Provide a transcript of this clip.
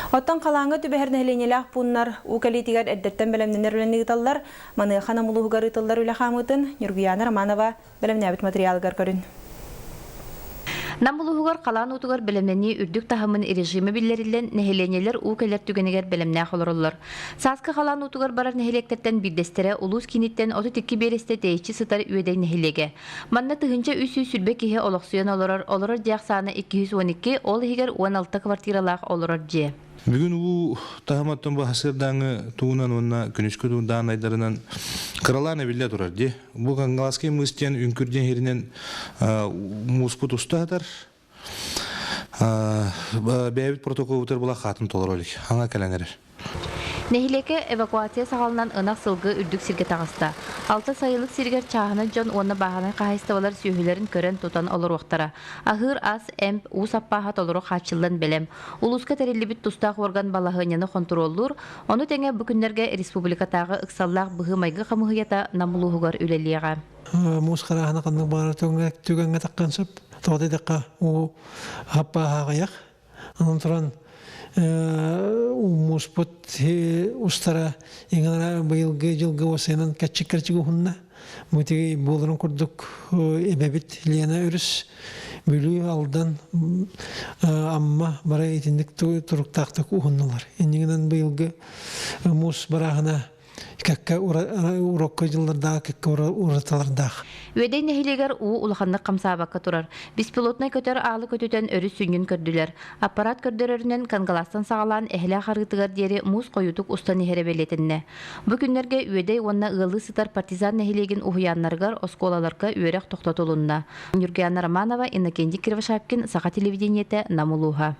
Оттон халааҥҥа түбэһэр нэһилиэнньэлээх пууннар уу кэлиитигэр эрдэттэн бэлэмнэнэр үлэни ыыталлар. Маныаха Нам улууһугар ыытыллар үлэ хаамыытын Ньургуйаана Романова бэлэмнээбит матырыйаалыгар көрүн. Нам улууһугар халаан уутугар бэлэмнэнии үрдүк таһымын режимэ биллэриллэн, нэһилиэнньэлэр уу кэлэр түгэнигэр бэлэмнээх олороллор. Сааскы халаан уутугар барар нэһилиэктэртэн биирдэстэрэ улуус кииниттэн 32 биэрэстэ тэйиччи сытар Үөдэй нэһилиэгэ. Манна 1320 киһи олохсуйан олорор, олорор дьиэ ахсаана 212, ол иһигэр 16 квартиралаах олорор дьиэ. Бүгүн уу таһыматтан бу сырдааҥы туунан уонна күнүскү даанайдарынан кыралаан эбиллэ турар дии. Бу Кангаласский мыс диэн үҥкүр диэн иһиринэн мууспут уста сытар. Бэйэбит протоколбутугар була хаатын толоро илик. Аҥа кэлэн эрэр. Нэһилиэккэ эвакуация саҕаланан ынах-сылгы үрдүк сиргэ таҕыста. Алта сайылык сиригэр чааһынай дьон уонна бааһынай хаһаайыстыбалар сүөһүлэрин көрөн тутан олоруохтара. Аһыыр ас, эмп, уу саппааһа толору хааччыллан бэлэм. Улууска тэриллибит тустаах уорган балаһыанньаны хонтуруоллуур, ону тэҥэ бу күннэргэ республикатааҕы ыксаллаах быһыы-майгы хамыыһыйата Нам улууһугар үлэлиэҕэ. Муус харааһына ханнык баҕарар түгэҥҥэ таххан сөп. Тоҕо диэтэххэ, уу хаппааһа аҕыйах. Онон туран мууспут устара иҥара быйылгы дьылга уосайынан кэччик-кэрчик уһунна. Бу тиги буоларын курдук эбэбит Лена өрүс Бүлүү, Алдан, Амма бары итинник туруктаахтык уһуннулар. Иннигинэн быйылгы муус барааһына кэккэ урокка дьыллардаах кэккэ уратылардаах. Үөдэй нэһилиэгэр уу улаханнык хамсаабакка турар. Беспилотнай көтөр аалы көтүтэн өрүс сүнньүн көрдүлэр. Аппарат көрдөрөрүнэн Кангаластан саҕалаан Эһэлээх арыытыгар диэри муус хойуутук устан иһэрэ бэлиэтэннэ. Бу күннэргэ Үөдэй уонна ыаллыы сытар Партизан нэһилиэгин уһуйааннарыгар, оскуолаларга үөрэх тохтотулунна. Ньургуяна Романова, Иннокентий Кривошапкин, Саха телевидениетэ, Нам улууһа.